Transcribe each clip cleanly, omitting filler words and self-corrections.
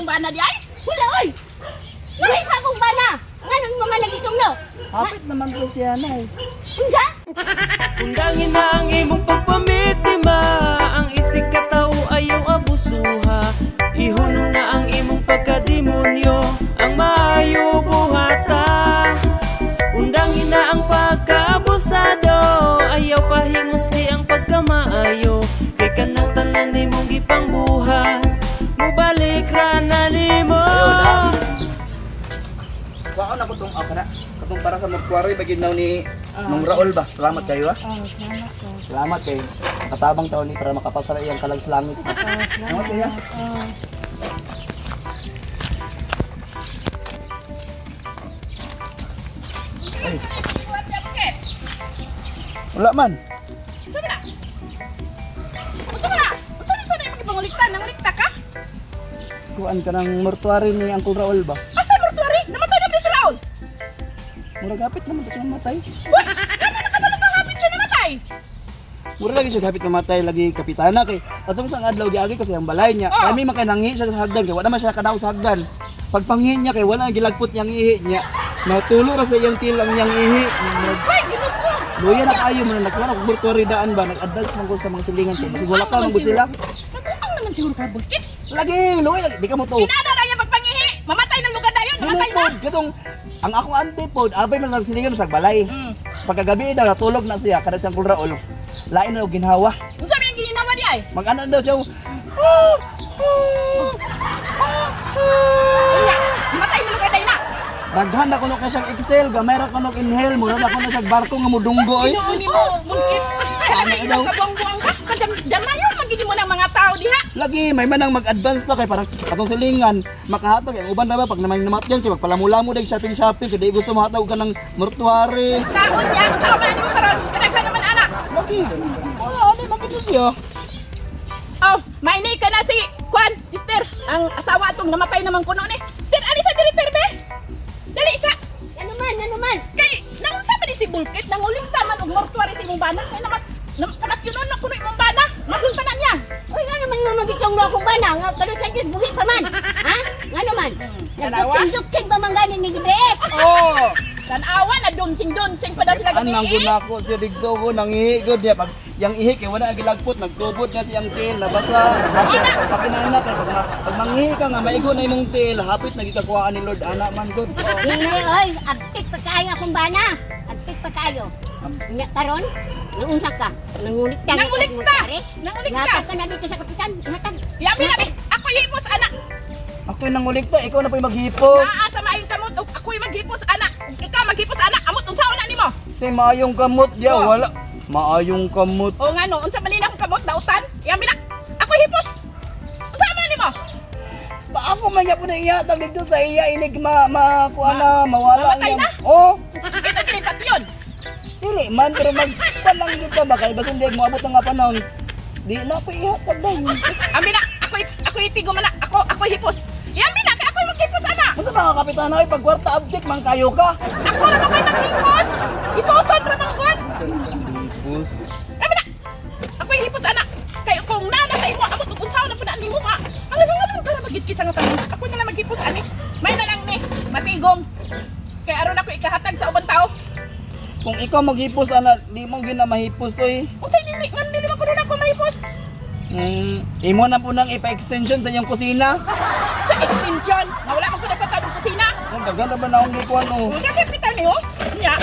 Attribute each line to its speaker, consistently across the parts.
Speaker 1: imong bana di ay?
Speaker 2: Wala oy. Buhi pa akong bana. Nganong mga lagi tong no?
Speaker 3: Hapit naman to siya na eh.
Speaker 2: Unsa?
Speaker 4: Undangin na ang imong pagpamiktima. Ang isig katao ayaw abusuha. Ihunong na ang imong pagkademonyo. Ang maayo buhata. Undangin na ang pagkaabusado. Ayaw pahimusli ang pagkamaayo. Kay kanang tanan nimong gipangbuhat, mubalik ra na nimo.
Speaker 3: Kuhaan ako tong ako na. Katong para sa magkwari ba ginaw ni Nung Raul ba? Salamat kayo ah.
Speaker 5: Oh, salamat ko.
Speaker 3: Salamat kay katabang taon ni para makapasara iyang kalag sa langit.
Speaker 5: Oh,
Speaker 3: Salamat kayo.
Speaker 5: salamat. Oh.
Speaker 1: Bulkit.
Speaker 3: Wala man.
Speaker 1: Unsa man na? Unsa man na? Unsa man sa imong gipangulikta? Nangulikta ka?
Speaker 3: Kuan ka ng mortuary ni Uncle Raul ba?
Speaker 1: Asa mortuary? Namatay na si Raul.
Speaker 3: Murag hapit naman to siya mamatay.
Speaker 1: Uy, ano nakatulog ang hapit siya namatay?
Speaker 3: Mura lagi siya hapit mamatay lagi kapitana kay atong sa adlaw giagi kasi ang balay niya.
Speaker 1: Oh.
Speaker 3: Kami makananghi siya sa hagdan kay wala man siya kanaw sa hagdan. Pagpanghi niya kay wala na gilagpot niyang ihi niya. Natulo ra sa iyang til ang niyang ihi. Murag
Speaker 1: Uy, ginoo ko.
Speaker 3: Luya na kayo mo na nagkuha na mortuary daan ba nag-advance man ko sa mga silingan ko. Basig wala ka man gud sila.
Speaker 1: Nabuang naman siguro ka, Bulkit.
Speaker 3: Lagi luya lagi di ka mo to.
Speaker 1: Inana ra niya pagpangihi. Mamatay ng lugar dayon, namatay na.
Speaker 3: Pod katong ang akong auntie pod abay man sa silingan sa balay. Pagkagabi daw natulog na siya kada sa Uncle Raul. Lain na og ginhawa.
Speaker 1: Unsa may ginawa di ay?
Speaker 3: Mag-ana daw siya. Ah, ah, ah, ah.
Speaker 1: Unya, namatay ng lugar dayon na.
Speaker 3: Daghan na kuno ka siyang Excel, gamay ra kuno inhale, mura na kuno siyang barko nga mudunggo oy.
Speaker 1: Ginoo nimo, Bulkit.
Speaker 3: Ano daw?
Speaker 1: Kabuang-buang ka. Kadamayon man gid mo ng mga tao diha.
Speaker 3: Lagi may manang mag-advance na kay parang atong silingan makahatag ang uban na ba pag naman namatyan kay magpalamulamo dag shopping shopping kay di gusto mohatag ka ng mortuary.
Speaker 1: Taon niya, unsa ka man nimo karon? Kadaghan naman ana.
Speaker 3: Lagi. Wala ano makito siya.
Speaker 1: Oh, mainay ka na si Kwan, sister. Ang asawa atong namatay naman kuno ni. Ter, alisa dili ter be. Dali isa.
Speaker 2: Ano man, ano man?
Speaker 1: Kay naunsa man ni si Bulkit nangulikta man og mortuary sa imong bana. Kay namat nam kamatyon na kuno imong bana. Magulta na niya.
Speaker 2: Uy, nga naman mga bitong no akong bana, nga karon sa Diyos buhi pa man. Ha? Nga naman?
Speaker 1: Dalawa?
Speaker 2: Nagluksing-luksing pa man gani ni Gibre.
Speaker 1: Oh, tanawa na dunsing-dunsing pa daw sila gabi.
Speaker 3: Anang gud nako siya digdo ko nangihi gud niya pag yang ihi kay wala gilagpot nagtubod na siyang tail nabasa hapit pakinana kay pag, pag manghihi ka nga maigo na imong tail hapit na gikakuhaan ni Lord ana man gud.
Speaker 2: Dili oy, abtik pa kaayo akong bana. Abtik pa kaayo. Nya karon, naunsa ka? Nangulikta.
Speaker 1: Nangulikta! Nangulikta!
Speaker 2: Ihatag ka na dito sa kapitan. Ihatag.
Speaker 1: Yami na ako hipos ana.
Speaker 3: Ako'y nangulikta, ikaw na po'y maghipos.
Speaker 1: Naa sa maayong kamot ug ako'y maghipos ana. Ug ikaw maghipos ana. Amot unsaon na nimo?
Speaker 3: Say maayong kamot diya,
Speaker 1: Oh.
Speaker 3: wala. Maayong kamot.
Speaker 1: O nga no, unsa man nila akong kamot dautan? Yami na. Ako'y hipos. Unsa man nimo?
Speaker 3: Pa ako man gyapon na ihatag dito sa iya inig ma ma kuha na mawala
Speaker 1: mamatay
Speaker 3: ang
Speaker 1: na?
Speaker 3: Oh,
Speaker 1: Ito kini patyon.
Speaker 3: dili man pero mag palang dito ba kay basin di moabot ang nga panahon. Di na po ihatag dahil.
Speaker 1: Ambi na, ako'y ako'y tigo man na. Ako ako'y hipos. Yami na kay ako'y maghipos ana.
Speaker 3: Unsa mga kapitan ay pagkwarta object man kayo ka.
Speaker 1: Ako ra man ko'y maghipos. Hiposon ra man gud.
Speaker 3: Hipos.
Speaker 1: Yami na. Ako'y hipos ana. Kay kung nana sa imo amot ug unsaon na pud na nimo ma. Ang ano ka na magid kisa nga tanon. Ako na lang maghipos ani. May na lang ni matigom. Kay aron ako ikahatag sa ubang tao.
Speaker 3: Kung ikaw maghipos ana, di mo gyud na mahipos oy.
Speaker 1: Unsay dili ngan dili man kuno na ako mahipos.
Speaker 3: Imo na po nang ipa-extension sa iyong kusina.
Speaker 1: Sa extension, nga wala man ko napatawag kusina.
Speaker 3: Ang daghan na ba na akong gikuan oh.
Speaker 1: Ang gagawin kita niyo? Nya.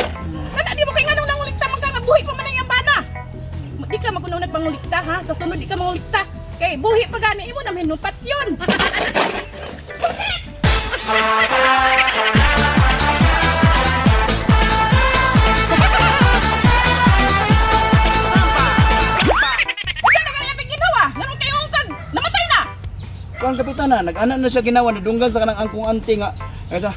Speaker 1: Sana di mo kay nganong nangulikta man ka nga buhi pa man ang iyang bana. Di ka magunaw nagpangulikta ha. Sa sunod di ka mangulikta. Kay buhi pa gani imo na hinupat yun. Ikaw na kaya ginawa. Nganong kayo kag namatay na.
Speaker 3: Kuan kapitan na, nag-ana na siya ginawa, nadunggan sa kanang angkong ante nga. Kaya siya,